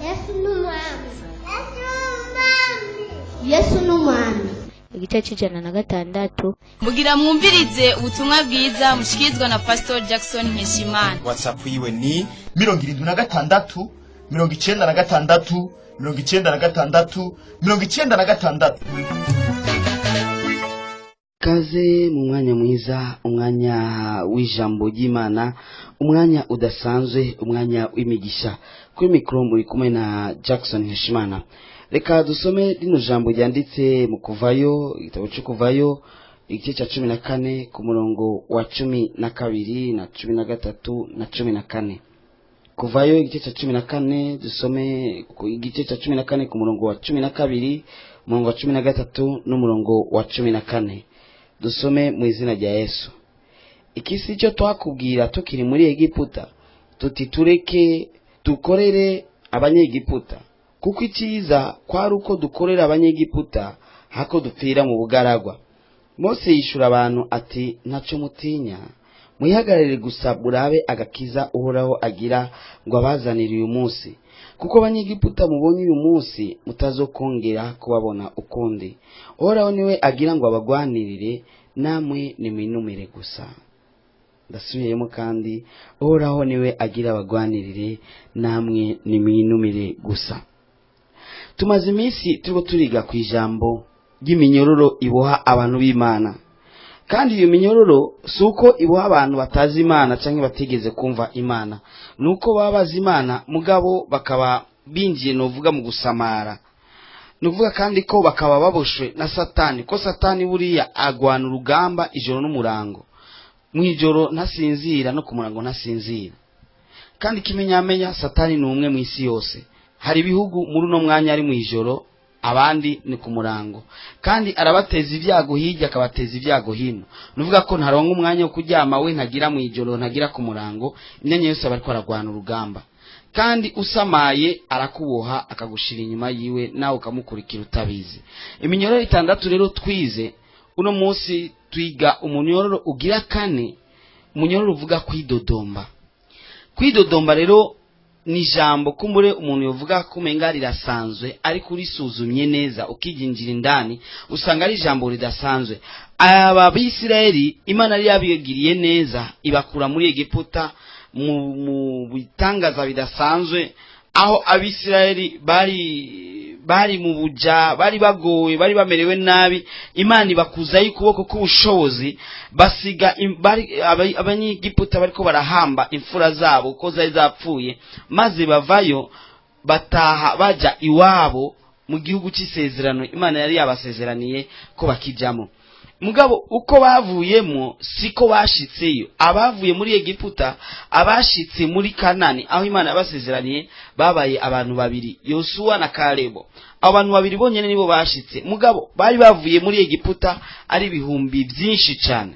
Yesu ni umwami. Yesu ni umwami. Igice c'106. Mugira mwumvirize ubutumwa bwiza mushikirizwa na Pastor Jackson Nkeshimana. WhatsApp yiwe ni 76 96 96 96. Kaze mu mwanya mwiza, umwanya w'ijambo ry'Imana, umwanya udasanzwe, umwanya w'imigisha. Kuri mikoro muri kumwe na Jackson Heshimana. Reka dusome rino jambo ryanditse mu Kuvayo, igitabo cyo Kuvayo, igice cya 14 ku murongo wa 12 na 13 na 14. Kuvayo igice cya 14, dusome igice cya 14 ku murongo wa 12, umurongo wa 13 n'umurongo wa 14. Dusome mu izina rya Yesu. Iki si cyo twakubwira tukiri muri Egiputa, tuti tureke dukorere Abanyegiputa, kuko icyiza kwari uko dukorera Abanyegiputa hako dupfira mu bugaragwa. Mose yishura abantu ati: ntacyo mutinya, mwihagarare gusa murabe agakiza Uhoraho agira ngo abazanire uyu munsi, kuko Abanyegiputa mubonye uyu munsi mutazokongera kubabona ukundi. Uhoraho niwe agira ngo abagwanirire, namwe nimwinumire gusa. Ndasubiyemo kandi, Uhoraho niwe agira abagwanirire, namwe nimwinumire gusa. Tumaze iminsi turiko turiga ku ijambo ry'iminyororo iboha abantu b'Imana. Kandi iyo minyororo si uko iboha abantu batazi Imana canke batigeze kumva Imana, nuko baba bazi Imana mugabo bakaba binjiye novuga mu gusamara. Nuvuga kandi ko bakaba baboshwe na Satani, ko Satani buriya agwana urugamba ijoro n'umurango. Mwijoro ntasinzira no ku murango ntasinzira. Kandi kimenyamenya Satani ni umwe mu isi yose. Hari ibihugu muri uno mwanya ari mwijoro, abandi ni ku murango. Kandi arabateza ibyago hirya akabateza ibyago hino. Nuvuga ko ntaronka umwanya wo kuryama, we ntagira mwijoro ntagira ku murango, imyanya yose abariko aragwana urugamba. Kandi usamaye arakuboha akagushira inyuma yiwe, nawe ukamukurikira utabizi. Iminyororo itandatu rero twize uno munsi, twiga umunyororo ugira kane, umunyororo uvuga kwidodomba. Kwidodomba rero ni ijambo kumbure umuntu yovuga kumenga rirasanzwe, ariko urisuzumye neza ukiginjira indani usanga ari ijambo ridasanzwe. Aba Bisirayeli Imana yari yabigiriye neza, ibakura muri Egiputa mu bitangaza bidasanzwe, aho Abisirayeli bari mu buja, bari bagowe, bari bamerewe nabi. Imana ibakuzayo ukuboko k'ubushobozi, basiga Abanyegiputa bariko barahamba imfura zabo ko zari zapfuye, maze bavayo bataha baja iwabo mu gihugu cy'isezerano Imana yari yabasezeraniye ko bakijamo. Mugabo uko bavuyemo siko bashitseyo. Abavuye muri Egiputa abashitse muri Kanani aho Imana yabasezeraniye babaye abantu babiri, Yosuwa na Kalebo. Abo bantu babiri bonyene nibo bashitse. Mugabo bari bavuye muri Egiputa ari ibihumbi byinshi cyane.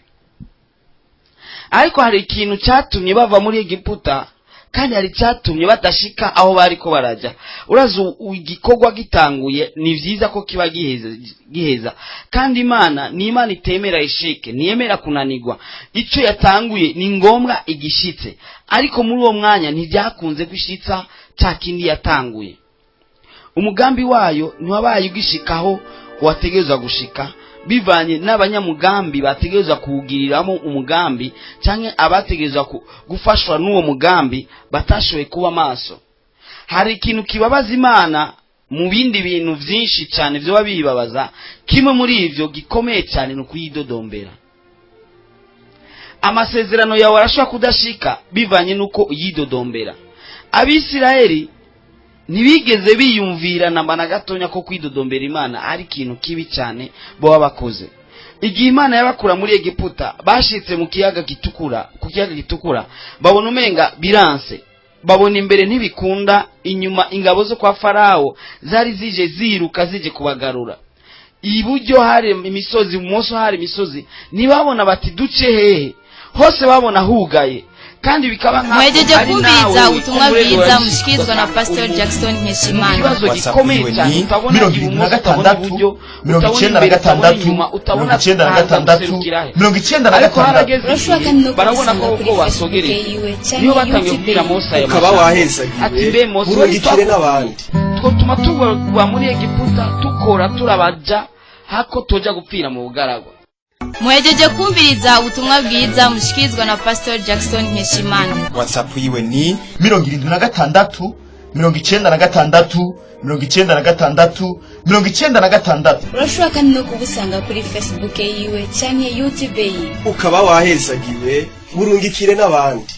Ariko hari ikintu cyatumye bava muri Egiputa, kandi hari cyatumye badashika aho bariko baraja. Urazi igikorwa gitanguye ni vyiza ko kiba giheza. Kandi Imana ni Imana itemera ishike, ntiyemera kunanirwa. Ico yatanguye ni ngombwa igishitse. Ariko muri uwo mwanya ntibyakunze gushitsa ca kindi yatanguye. Umugambi wayo ntiwabaye ugishikaho wategerezwa gushika, bivanye n'abanyamugambi bategerezwa kuwugiriramo umugambi, canke abategerezwa gufashwa n'uwo mugambi batashoboye kuba maso. Hari ikintu kibabaza Imana mu bindi bintu vyinshi cane vyoba bibabaza, kimwe muri ivyo gikomeye cane ni ukuyidodombera. Amasezerano yawe arashobora kudashika bivanye n'uko uyidodombera. Abisirayeli ntibigeze biyumvira namba na gatonya ko kwidodombera Imana ari ikintu kibi cyane baba bakoze. Igihe Imana yabakura muri Egiputa, bashitse mu kiyaga gitukura, ku kiyaga gitukura babona umenga biranse, babona imbere ntibikunda, inyuma ingabo zo kwa Farao zari zije ziruka zije kubagarura. Iburyo hari imisozi, ibumoso hari imisozi, ntibabona bati duce hehe, hose babona hugaye. Kandi bikaba nk'aho Muhejeje ari kumviriza nawe ubutumwa umurego bwiza wabishyize, mushikirizwa na ugasanga Pastor uri mu Jackson Nkeshimana. kibazo WhatsApp gikomeye yiwe cyane, ni utabona 76, ibumoso, utabona iburyo, utabona imbere, utabona 96, inyuma, utabona 96, guserukira he. 96. Ariko harageze Urashobora igihe kandi no barabona ko kubisanga uko kuri Facebook basogereye yiwe canke niyo batangiye YouTube kubwira yiwe. Mose aya Ukaba majambo. wahezagiwe, Ati mbe Mose, urungikire n'abandi. Twotuma tuba muri Egiputa tukora turabaja hako toja gupfira mu bugaragwa. Muhejeje kumviriza ubutumwa bwiza mushikirizwa na Pastor Jackson Nkeshimana. WhatsApp yiwe ni 76, 96, 96, 96. Urashobora kandi no kubusanga kuri Facebook yiwe canke YouTube yiwe. Ukaba wahezagiwe, urungikire n'abandi.